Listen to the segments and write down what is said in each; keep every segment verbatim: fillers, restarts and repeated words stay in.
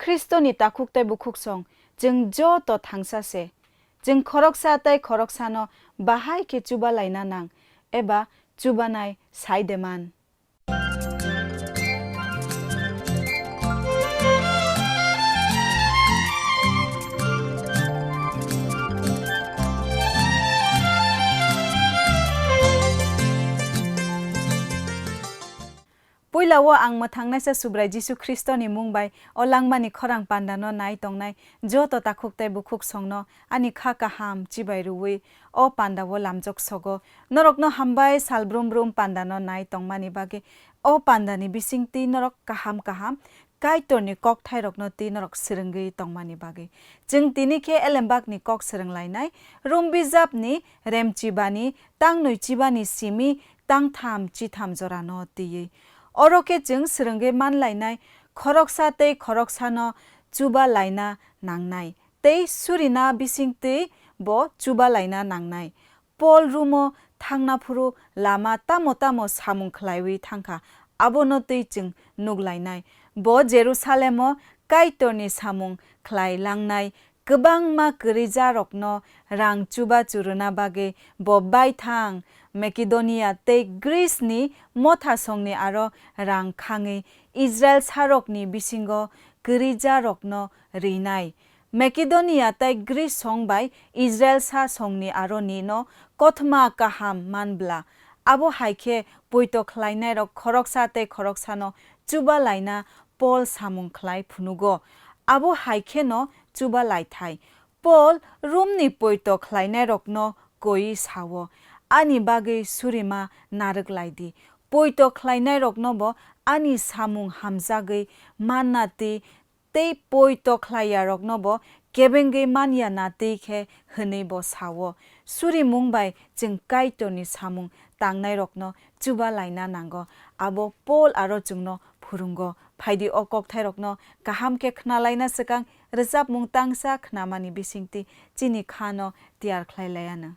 Khristoni takhuk tei bukhuksong, chwng joto thangsa se. Chwng khoroksa tei khoroksano bahai khe chuba laina nang eba chubanai sai de man. Puila o ang mwthangnaisa Subrai Jisu Khristoni mung bai o langmani khorang pandano nai tongnai joto takhuk tei bukhuksongno ani kha kaham chibai rwui o pandao lamjok sogo. Norokno hambai sal brum brum pandano nai tongmani bagwi. O pandani bisingtwi norok kaham kaham Kaitorni kokthairokno twi norok swrwngwi tongmani bagwi. Chwng tini khe Elembakni kok swrwnglainai, Rum bijapni remchibani tang nwichibani simi tang tham chitham jorano twiwi. Oro khe chwng swrwngwi manlainai khoroksa tei khoroksano chuba laina nangnai tei surina bisingtwi bo chuba laina nangnai. Pol Rumo thangna phuru lama tamo tamo samung khlaiwi thangkha, abono twi chwng nuglainai. Bo Jerusalemo Kaitorni samung khlai langnai kwbangma kwrwijarokno rang chubachu rwna bagwi bo baithang Makedonia tei Grisni mothasongni aro rang khangwi Israilsarokni bisingo kwrwijarokno rinai. Makedonia tei Gris song bai Israilsa songni aro nino kothoma kaham man bla. Abo hai khe poito khlainairok khoroksa tei khoroksano chuba laina Pol samung khlai phunugo. Abo hai kheno chuba lai thai. Pol Rumni poito khlainairokno koi sao, "Ani bagwi surima narwk lai di. Poito khlainairoknobo ani samung hamjagwi manna twi tei poito khlaiyaroknobo kebengwi manya na twi khe," hwnwi bo sao. Surimung bai chwng Kaitorni samung tangnairokno chuba laina nango. Abo Pol aro chwngno phurungo. Phaidi o kokthairokno kaham khe khna laina swkang rwchapmung tangsa khnamani bisingtwi chini khano tiyar khlai lai anw.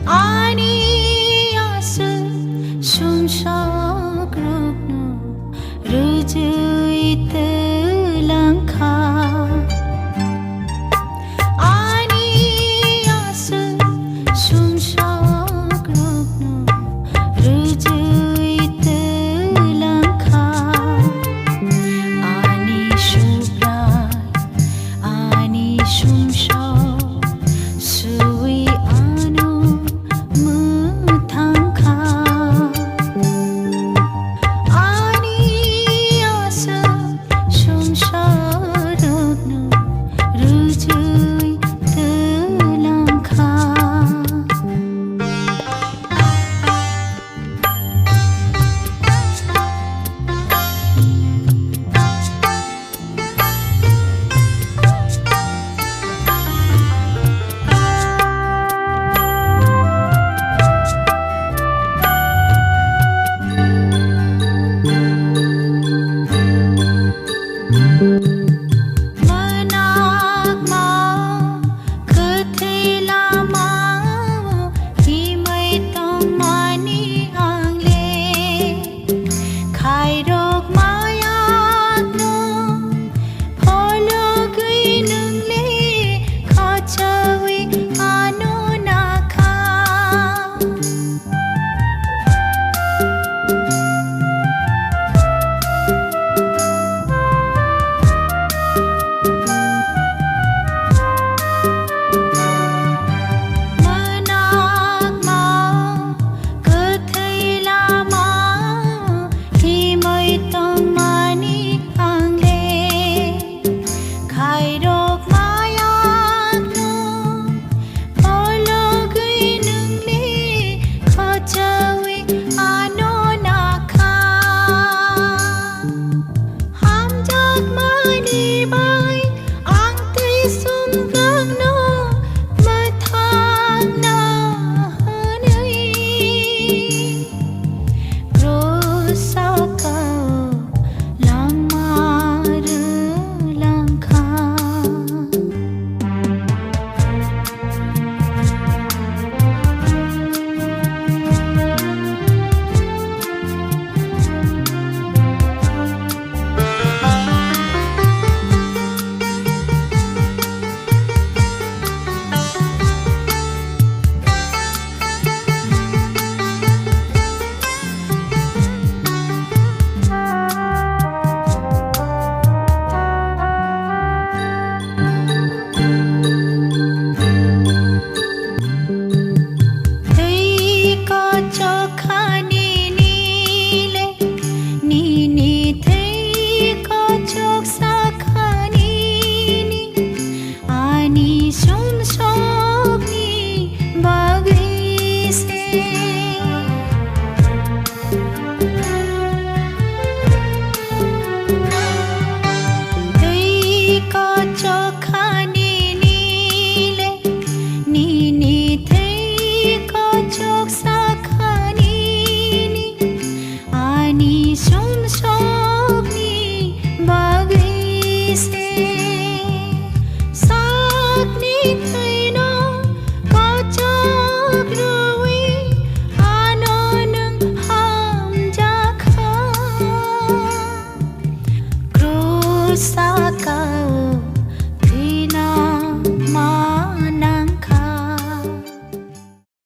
Ani aswk sumsok rokno rwjui twlang kha. Ani aswk sumsok rokno rwjui twlang kha. Ani Subrai, ani sumsok sui ano mwthang kha. Ani aswk sumsok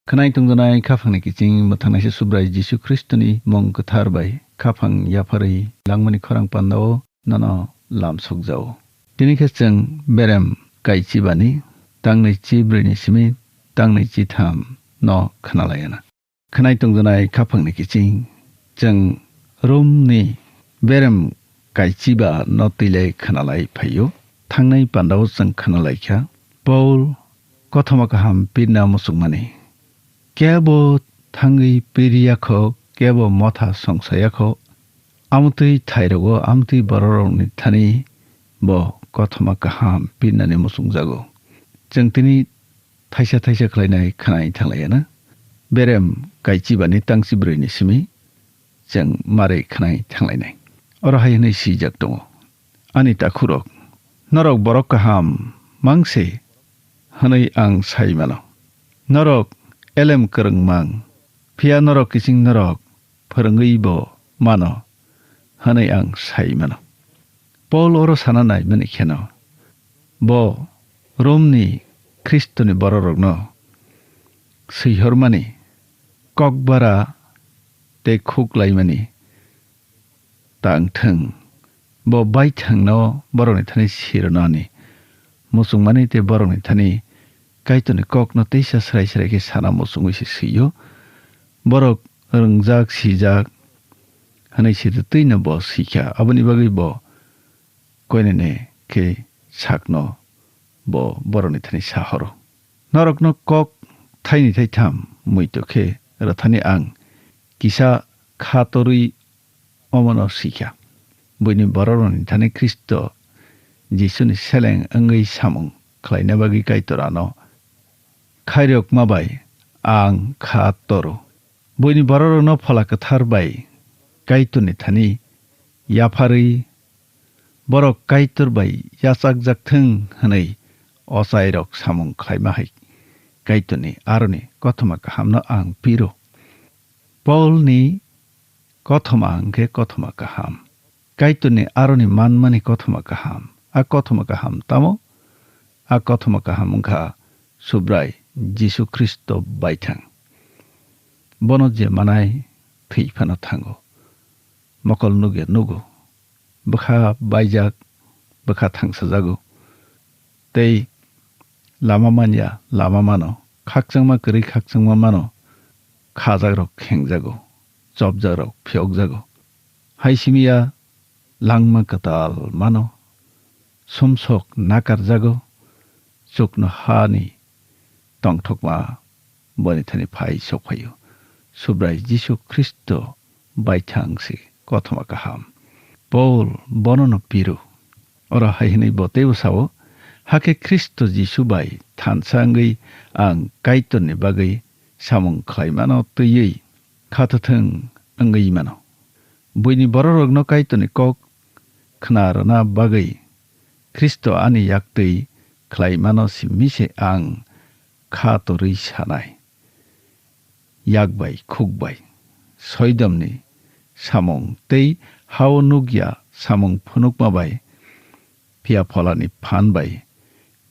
Khwnai tongjanai khaphangni kiching mwthangnaisa Subrai Jisu Khristoni mung kwthar bai khaphang yapharwi langmani khorang pandao nono lam sokjao. Tini khe chwng berem kaichibani tangnwi chibrwini simi tangnwi chitham no khwnalaiyana. Khwnai tongjanai khaphangni kiching chwng Romni berem kaichiba no twilai khwnalai phaio. Thangnai pandao chwng khwnalaikha Paul kothoma kaham pirna muchungmani. Kebo thangwi piriya kho, kebo motha songsa ya kho, amtwi thairogo, amtwi bororokni thani bo kothoma kaham pirnani muchungjago. Chwng tini thaisa thaisa khlainai khwnai thanglaiyana. Berem kaichibani tangchibrwini simi chwng marwi khwnai thanglainai. Oro hai hwnwi swijak tongo, ani takhurok, norok borok kaham mangse hwnwi ang sai mano. Norok elem kwrwng mang, phiya norok kiching norok phwrwngwi bo mano hwnwi ang sai mano. Paul oro sana naimani kheno, bo Romni Khristoni bororokno swihormani, kokbara tei khuklaimani tang thwng. Bo baithangno borokni thani sirwnani muchungmani tei borokni thani Kaitorni kokno teisa srai srai khe sana muchungwi se swi-o. Borok rwngjak, sijak hwnwi se twino bo sikha. Aboni bagwi bo koinene khe sakno bo borokni thani sa horo. Norokno kok thaini thaitham muitu khe rwthani ang kisa kha torwi omono sikha. Buini bororokni thani Khristo Jisuni seleng wngwi samung khlaina bagwi Kaitor ano khairokma bai ang kha toro. Buini bororokno Phola Kwthar bai Kaitorni thani yapharwi borok Kaitor bai yachakjak thwng hwnwi ochairok samung khlaima hai Kaitorni aroni kothoma kahamno ang piro. Paulni kothoma hwnkhe kothoma kaham. Kaitorni aroni manmani kothoma kaham. A kothoma kaham tamo? A kothoma kaham wngkha Subrai Jisu Khristo baithang. Bono je manai thwi phano thango. Mokol nugya nugo. Bwkha baijak, bwkha thangsajago. Tei lama manya, lama mano. Khakchangma kwrwi khakchangma mano. Khajakrok khengjago. Chopjakrok phiyokjago. Hai simi ya langma kwtal mano. Sumsok nakarjago. Chukno hani tongthokma boni thani phai sokphaio. Subrai Jisu Khristo baithang se kothoma kaham. Paul bonono piru. Oro hai hwnwi bo teibo sao, hakhe Khristo Jisu bai thansa wngwi ang Kaitorni bagwi samung khlaimano twiwi khathathwng wngwi mano. Buini bororokno Kaitorni kok khna rwna bagwi Khristo ani yaktwi khlaimano simi se ang kha torwi sanai. Yak bai khuk bai, soidomni samung tei hao nukya samung phunukma bai, phiya pholani phan bai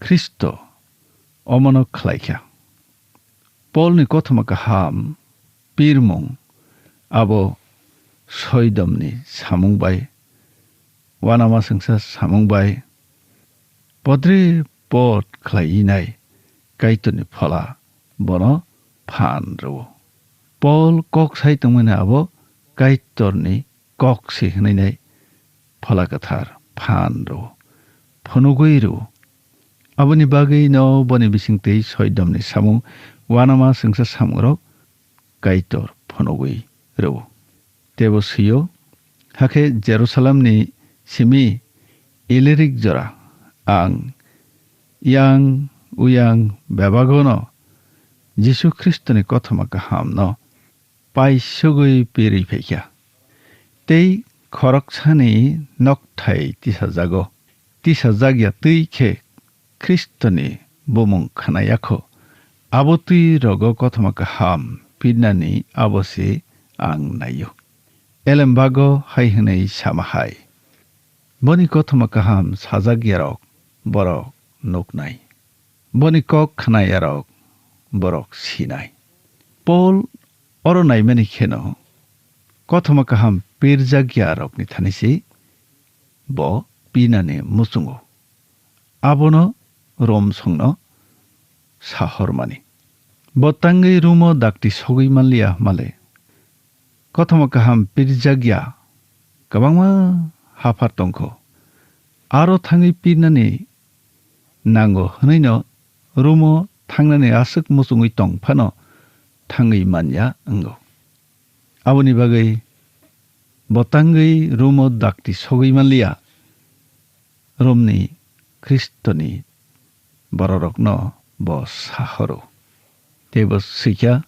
Khristo omono khlaikha. Polni kothoma kaham pirmung abo soidomni samung bai, uanamasingsa samung bai, podre pod khlaiwi nai Kaitorni Phola bono phan rwo. Pol kok sai tongmani abo Kaitorni kok se hwnwi nai Phola Kwthar phan rwo, phunugwi rwo. Aboni bagwino boni bisingtwi soidomni samung, uanamasingsa samungrok Kaitor phunugwi rwo. Teibo swiyo, hakhe Jerusalemni simi Ilirik jora ang yang uyang bebagono Jisu Khristoni kothoma kahamno paisugwi pirwi phaikha. Tei khoroksani nokthai tisajago. Tisajak ya twi khe Khristoni bumung khna ya kho, abo twi rogo kothoma kaham pirnani abo se ang naio. Elem bago hai hwnwi sama hai, boni kothoma kaham sajak yarok borok nuknai, boni kok khna yarok borok sinai. Pol oro naimani kheno kothoma kaham pirjak ya rokni thani se bo pinani muchungo. Abono Rom songno sahormani. Bo tangwi Romo dakti sogwi manliya male. Kothoma kaham pirjak ya kwbangma haphar tongkho. Aro thangwi pirnani nango hwnwino Romo thangnani aswk muchungwi tong phano thangwi manya wngo. Aboni bagwi bo tangwi Romo dakti sogwi manliya. Romni Khristoni bororokno bo sahoro. Tei bo swikha,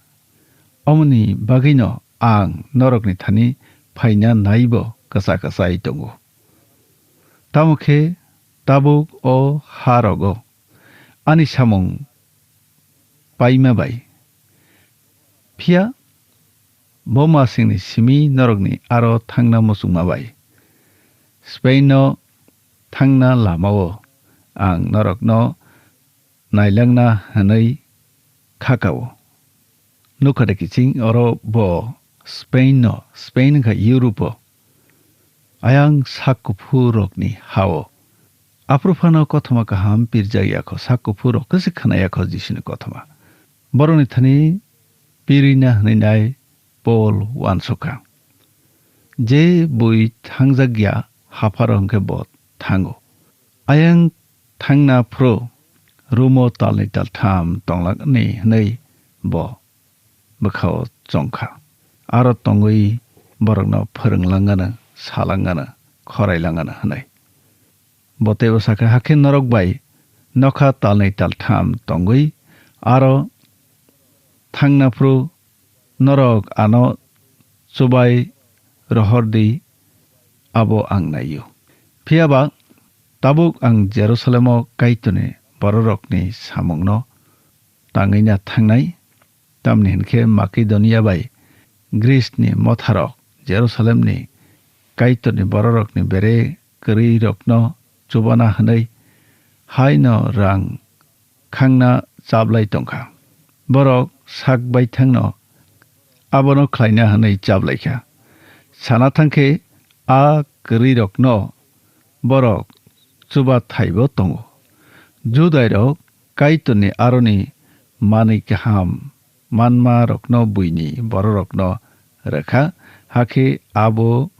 omoni bagwino ang norokni thani phaina naibo kwsa kwsai tongo. Tamo khe tabuk o ha rogo ani samung paima bai. Phiya bo masingni simi norokni aro thangna muchungma bai. Spain-o thangna lamao ang norokno nailangna hwnwi khakao. Nukha de kiching oro bo Spain-no, Spain wngkha Europe-o. Ayang sak kuphur rokni hao. Aphuru phano kothoma kaham pirjak yakho, sak kuphur rok kwswk khna yakho Jisuni kothoma. Borokni thani pirina hwnwi nai Pol uansukha. Je bui thangjak ya hapharo hwnkhe bo thango. Ayang thangna phuru Romo talni taltham tonglakni hwnwi bo bwkhao chongkha. Aro tongwi borokno phwrwnglanganw, salanganw, khorailanganw hwnwi. Bo teibo sakha, hakhe norok bai nokha talnwi taltham tongwi aro thangna phuru norok ano chubai rohor di, abo ang naio. Phiya ba tabuk ang Jerusalemo Kaitorni bororokni samungno tangwina thangnai, tamni hwn khe Makedonia bai Grisni motharok Jerusalemni Kaitorni bororokni bere kwrwirokno chubana hwnwi haino rang khangna chablai tongkha. Borok sak baithangno abono khlaina hwnwi chablaikha. Sana thangkhe a kwrwirokno borok chubathaibo tongo. Judairok Kaitorni aroni manwi kaham manmarokno buini bororokno rwkha, hakhe abo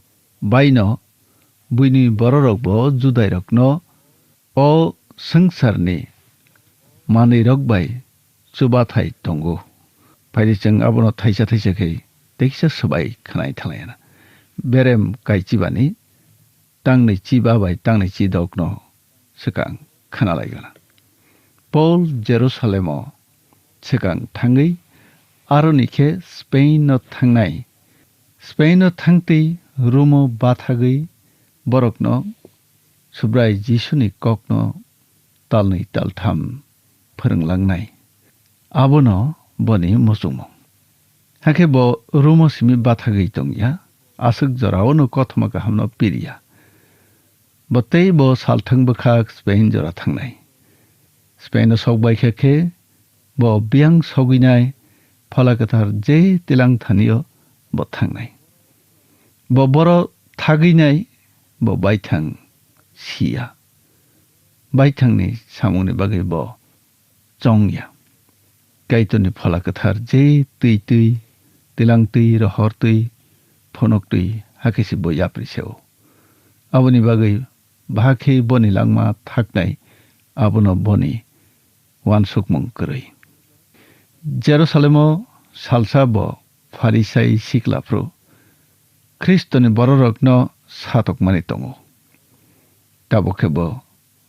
baino buini bororokbo Judairokno o swngcharni manwirok bai chubathai tongo. Phaidi chwng abono thaisa thaisa khe teisa swbai khwnai thanglaiana. Berem kaichibani tangnwi chiba bai tangnwi chidokno swkang khwnalaigana. Pol Jerusalemo swkang thangwi aroni khe Spain-o thangnai. Spain-o thangtwi Romo bathagwi borokno Subrai Jisuni kokno talnwi taltham phwrwnglangnai. Abono boni muchungmung. Hakhe bo Romo simi bathagwi tongya, aswk joraono kothoma kahamno piriya. Bo tei bo salthang bwkhak Spain jora thangnai. Spain-o sok baikha khe bo biyang sogwinai Phola Kwthar je tilang thanio bo thangnai. Bo boro thagwinai bo baithang siya. Baithangni samungni bagwi bo chongya. Kaitorni Phola Kwthar je twi twi, tilang twi, rohor twi, phonok twi, hakhe se bo yapri se-o. Aboni bagwi bahai khe boni langma thaknai, abono boni uansukmung kwrwi. Jerusalemo salsa bo Pharisai siklaphru Khristoni bororokno satokmani tongo. Tabuk khe bo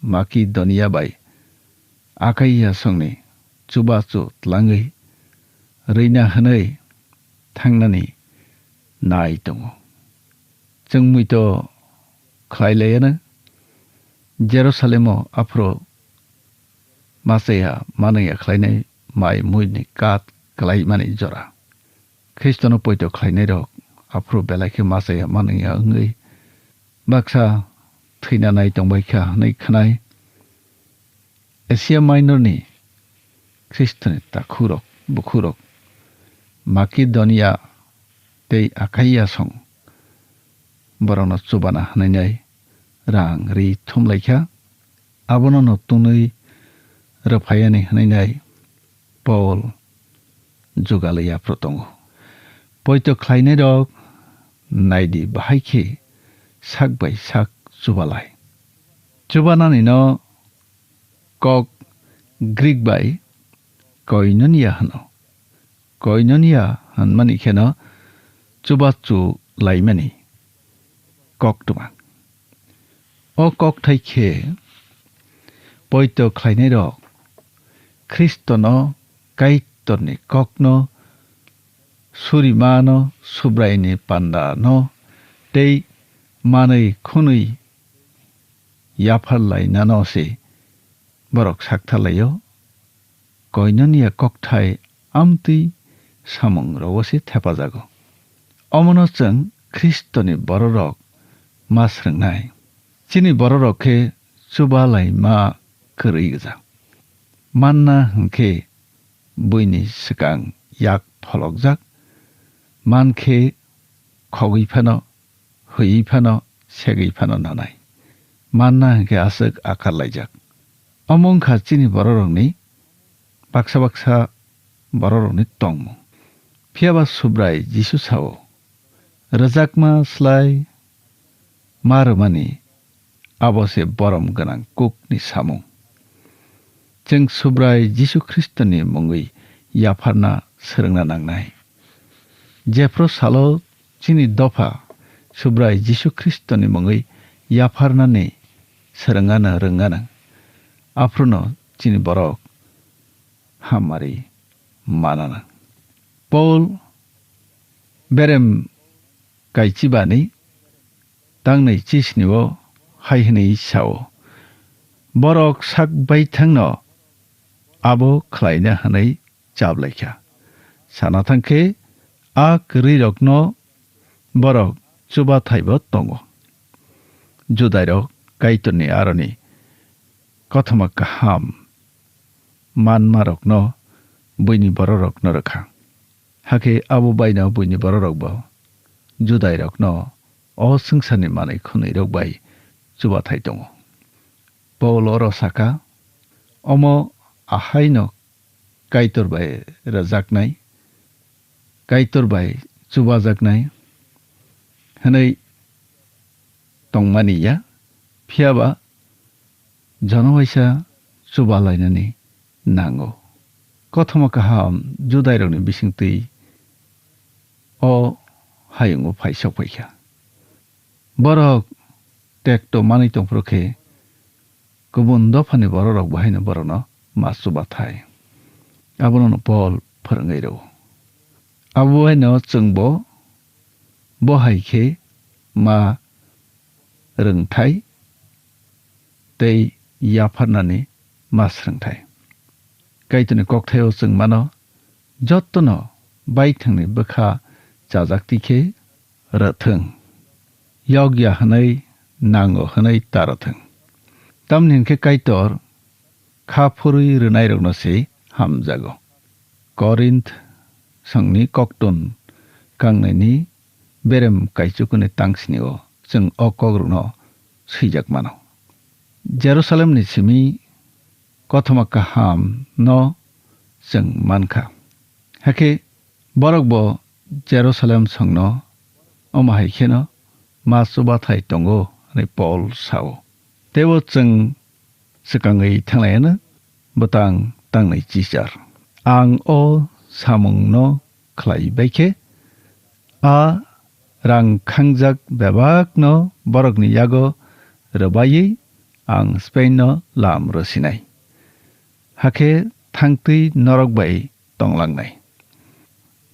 Makedonia bai Akaiya songni chubachu tlangwi rwina hwnwi thangnani nai tongo. Chwng muito khlai laiano Jerusalemo aphuru machaya manwya khlainai mai muini kat klaimani jora. Khristono poito khlainairok aphuru belai khe machaya manwya wngwi baksa thwina nai tongbaikha hwnwi khwnai. Asia Minorni Khristoni takhurok, bukhurok Makedonia tei Akaia song borokno chubana hwnwi rang ri thumlaikha. Abono no twnwi rwphayani hwnwi Paul jugalwi aphuru tongo. Poito khlainairok naidi, bahai khe sak bai sak chubalai. Chubanani no kok Greek bai koinonia hwno. Koinonia hwnmani kheno chubachu laimani koktwma. O kokthai khe poito khlainairok Khristono, Kaitorni kokno, surimano, Subraini pandano tei manwi khwnwi yapharlainano se borok saktharlaio. Koinonia kokthai amtwi samungrogo se thepajago. Omono chwng Khristoni bororok ma swrwngnai. Chini bororok khe chubalaima kwrwi gwja. Manna hwnkhe buini swkang yak pholokjak, man khe khogwi phano, hwiwi phano, segwi phano nanai. Manna hwnkhe aswk akar laijak. Omo wngkha chini bororokni baksa baksa bororokni tongmung. Phiyaba Subrai Jisu sao, "Rwjakma slai ma rwmani, abo se borom gwnang kukni samung." Chwng Subrai Jisu Khristoni mungwi yapharna swrwngna nangnai. Jephru salo chini dopha Subrai Jisu Khristoni mungwi yapharnani swrwngano rwngano, aphruno chini borok hamari manana. Paul berem kaichibani tangnwi chisnio hai hwnwi sao, "Borok sak baithangno abo khlaina hwnwi chablaikha. Sana thangkhe a kwrwirokno borok chubathaibo tongo." Judairok Kaitorni aroni kothoma kaham manmarokno buini bororokno rwkha. Hakhe abo baino buini bororokbo Judairokno o swngcharni manwi khwnwirok bai chubathai tongo. Paul oro saka, "Omo ahaino Kaitor bai rwjaknai, Kaitor bai chubajaknai hwnwi tongmani ya, phiyaba jono waisa chubalainani nango." Kothoma kaham Judairokni bisingtwi o hayungo phai sok phaikha. Borok tekto manwi tongphuru khe, kubun dophani bororok bo haino borokno ma chubathai. Abono no Paul phwrwngwi rwo. Abo haino chwngbo bo hai khe ma rwngthai tei yapharnani ma swrwngthai. Kaitorni kokthaio chwng mano, jotono baithangni bwkha chajakti khe rwthwng, yokya hwnwi nango hwnwi ta rwthwng. Tamni hwn khe Kaitor kha phurwi rwnairokno se hamjago. Korinth songni koktun kangnaini berem kaichukuni tangsni-o chwng o kokrokno swijak mano. Jerusalemni simi kothoma kaham no chwng mankha. Hakhe borok bo Jerusalem songno omo hai kheno ma chubathai tongo hwnwi Paul sao. Teibo chwng swkangwi thanglaiyano bwtang tangnai chichar. Ang o samungno khlai bai khe, a rang khangjak bebakno borokni yago rwbaiwi ang Spain-no lam rwsinai. Hakhe thangtwi norok bai tonglangnai.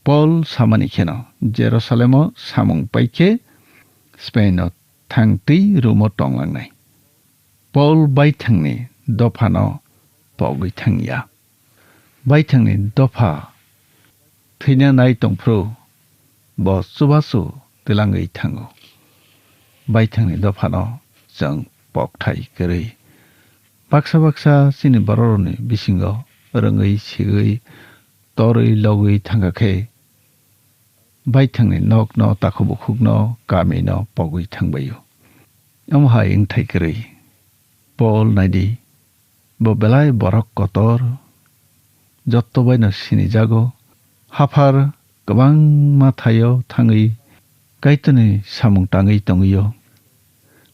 Paul samani kheno Jerusalemo samung pai khe Spain-no thangtwi Romo tonglangnai. Paul baithangni dophano pogwi thangya. Baithangni dopha thwina nai tongphuru bo chubachu twlangwi thango. Baithangni dophano chwng pokthai kwrwi. Baksa baksa chini bororokni bisingo rwngwi sigwi torwi logwi thangkha khe baithangni nokno, takhuk bukhukno, kamino pogwi thangbaio. Omo hai wngthai kwrwi Pol naidi, bo belai borok kotor, jotto baino sinijago, haphar kwbangma thaio thangwi Kaitorni samung tangwi tongwio.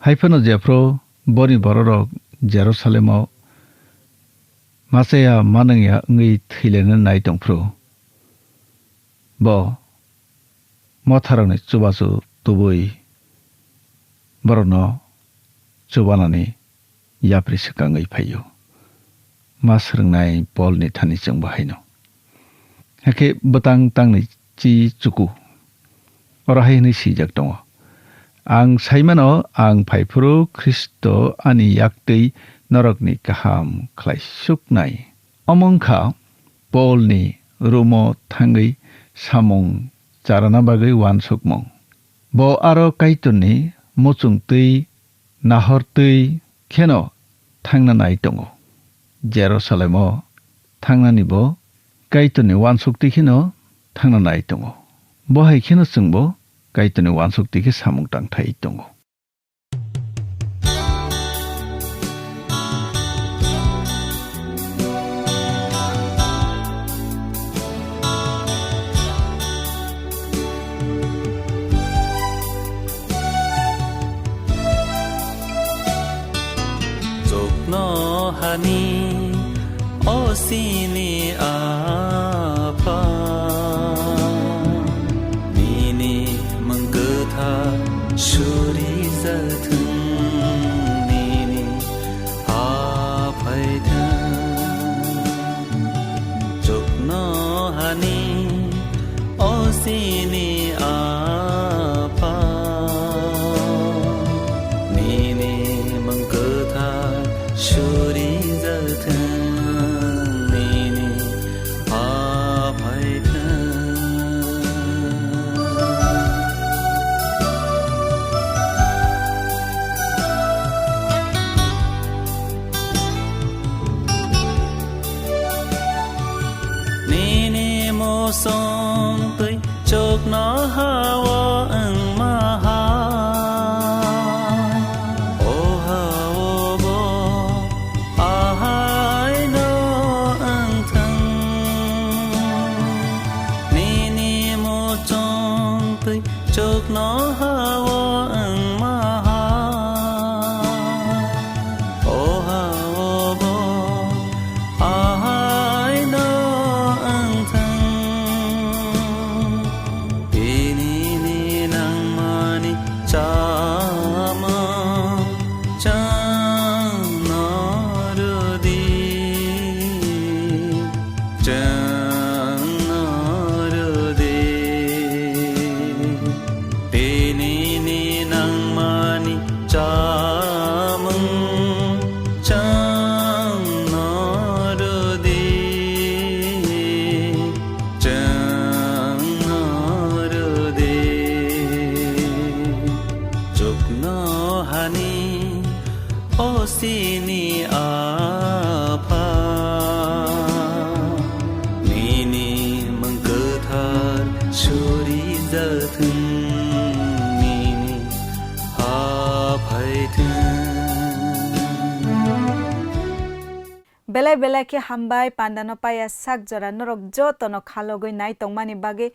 Haiphano jephru boni bororok Jerusalemo machaya manwngya wngwi thwilaina nai tongphru, bo motharokni chubachu tubui borokno chubanani yapri swkangwi phaio. Ma swrwngnai Polni thani chwngbo haino. Hakhe bwtang tangni chi chuku. Oro hai hwnwi swijak tongo, "Ang saimano, ang phaiphuru Khristo ani yaktwi norokni kaham khlai suknai." Omo wngkha Polni room-o thangwi samung charana bagwi uansukmung. Bo aro Kaitorni muchungtwi nahortwi kheno thangna nai tongo. Jerusalemo thangnani bo Kaitorni uansukti kheno thangna nai tongo. Bo hai kheno chwngbo Kaitorni uansukti khe samung tangthai tongo. Chuknohani o chini Apha, nini mwng kwthar surijathwng, nini ha phaithwng. Chuknohani o chini Apha, nini mwng kwthar surijathwng, nini ha phaithwng. Nini muchungtwi chuknoha-o wngma hai, o ha-o bo ahaino wngthwng. Nini muchungtwi chuknoha-o wngma hai, o ha-o bo ahaino wngthwng. Tinini nangmani chamung chwngno rwdi, chwngno rwdi. Tinini nangmani chamung chwngno rwdi, chwngno rwdi. Chuknohani o chini Apha, nini mwng kwthar surijathwng, nini ha phaithwng. Belai belai khe hambai, pandano paiya sak jora norok jotono khalogwi nai tongmani bagwi.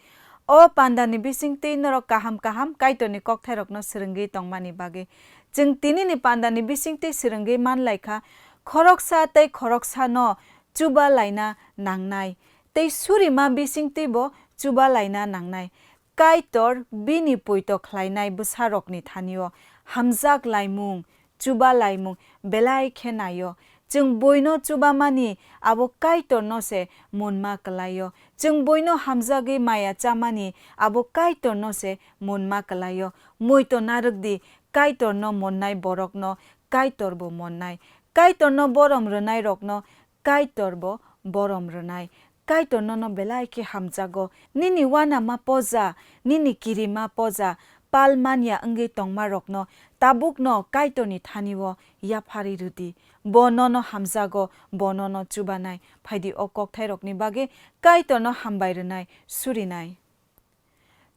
O pandani bisingtwi norok kaham kaham Kaitorni kokthairokno swrwngwi tongmani bagwi. Chwng tinini pandani bisingtwi swrwngwi manlaikha, khoroksa tei khoroksano chuba laina nangnai, tei surima bisingtwibo chuba laina nangnai. Kaitor bini poito khlainai bwsarokni thanio hamjak laimung, chuba laimung belai khe naio. Chwng buino chubamani abo Kaitorno se munma kwlaio. Chwng buino hamjagwi maya chamani abo Kaitorno se munma kwlaio. Muito narwk di, Kaitorno monnai borokno Kaitor bo monnai. Kaitorno borom rwnairokno Kaitor bo borom rwnai. Kaitor nono belai khe hamjago. Nini uanama poja, nini kirima poja, pal manya wngwi tongmarokno tabukno Kaitorni thani-o yapharwi rw di. Bo nono hamjago, bo nono chubanai. Phai di, o kokthairokni bagwi Kaitorno hambai rwnai, surinai.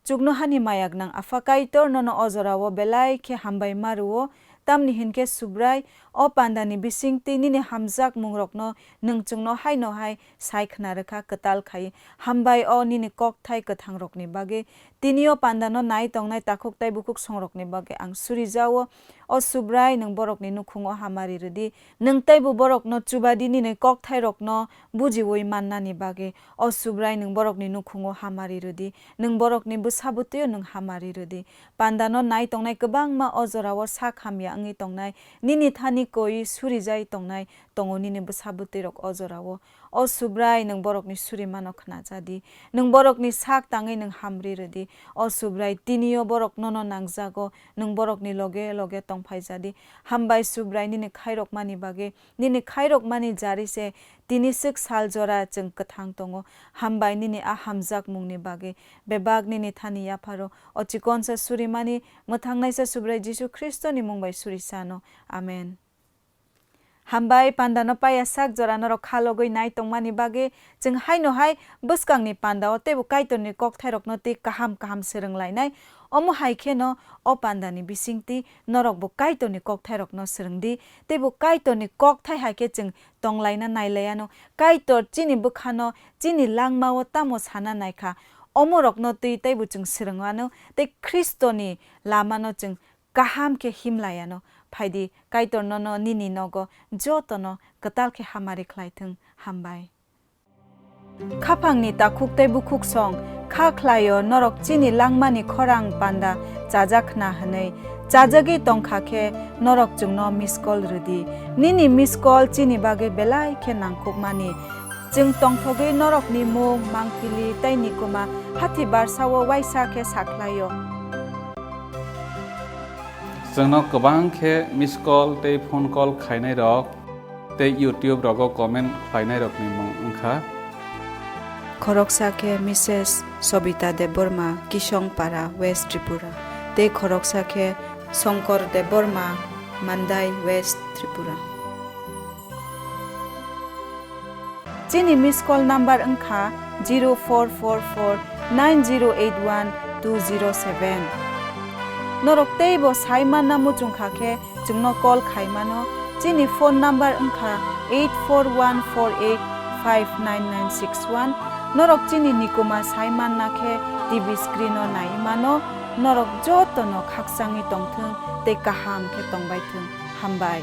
Chuknohani mayak nang Apha Kaitor nono o jorao belai khe hambai ma rwo, tamni hinkhe Subrai, o pandani bisingtwi nini hamjakmungrokno nwng chwngno haino hai sai khna rwkha kwtal khai. Hambai o nini kokthai kwthangrokni bagwi. Tini o pandano nai tongnai takhuk tei bukhuk songrokni bagwi ang suri jao. O Subrai, nwng borokni nukhungo hamari rwdi. Nwng teibo borokno chubadi nini kokthairokno bujiwi mannani bagwi. O Subrai, nwng borokni nukhungo hamari rwdi. Nwng borokni bwsa bwtwio nwng hamari rwdi. Pandano nai tongnai kwbangma o jorao sak hamya wngwi tongnai, nini thani koi surijai tongnai tongo nini bwsa bwtwirok o jorao. O Subrai, nwng borokni surimano khna jadi. Nwng borokni sak tangwi nwng hamri rwdi. O Subrai, tinio borok nono nangjago, nwng borokni loge loge tongphai jadi. Hambai Subrai, nini khairokmani bagwi. Nini khairokmani jari se tini swk sal jora chwng kwthang tongo. Hambai nini a hamjakmungni bagwi. Bebak nini thani yapharo. O chikonsa surimani mwthangnaisa Subrai Jisu Khristoni mung bai suri sano. Amen. Hambai pandano paya sak jora norok khalogwi nai tongmani bagwi chwng haino hai bwskangni pandao teibo Kaitorni kokthairokno tei kaham kaham swrwng lainai. Omo hai kheno o pandani bisingtwi norokbo Kaitorni kokthairokno swrwngdi, teibo Kaitorni kokthai hai khe chwng tonglaina nailaiano. Kaitor chini bwkhano, chini langmao tamo sana naikha, omorokno twi teibo chwng swrwngmano tei Khristoni lamano chwng kaham khe himlaiano. Phaidi, Kaitor nono nini nogo jotono kwtal khe hamari khlai thung. Hambai. Khaphangni takhuk tei bukhuk song, kha khlaio norok chini langmani khorang panda chajak khna hwnwi. Chajagwi tongkha khe norok chwngno miss call rwdi. Nini miss call chini bagwi belai khe nangkukmani. Chwng tongthogwi norokni mung, mangpili tei nikuma hathi barsao waisa khe sakhlaio. Chwngno kwbang khe miss call tei phone call khainairok tei YouTube rogo comment khlainairokni mung wngkha. Khoroksa khe Missus Sobita Debbarma, Kisongpara, West Tripura, tei khoroksa khe Songkor Debbarma, Mandai, West Tripura. Chini miss call number wngkha zero four four four nine zero eight one two zero seven. Norok teibo sai manna muchungkha khe chwngno call khai mano. Chini phone number wngkha eight four one four eight five nine nine six one. Norok chini nikuma sai manna khe T V screen o nai mano. Norok jotono khakchangwi tongthung tei kaham khe tongbai thung. Hambai.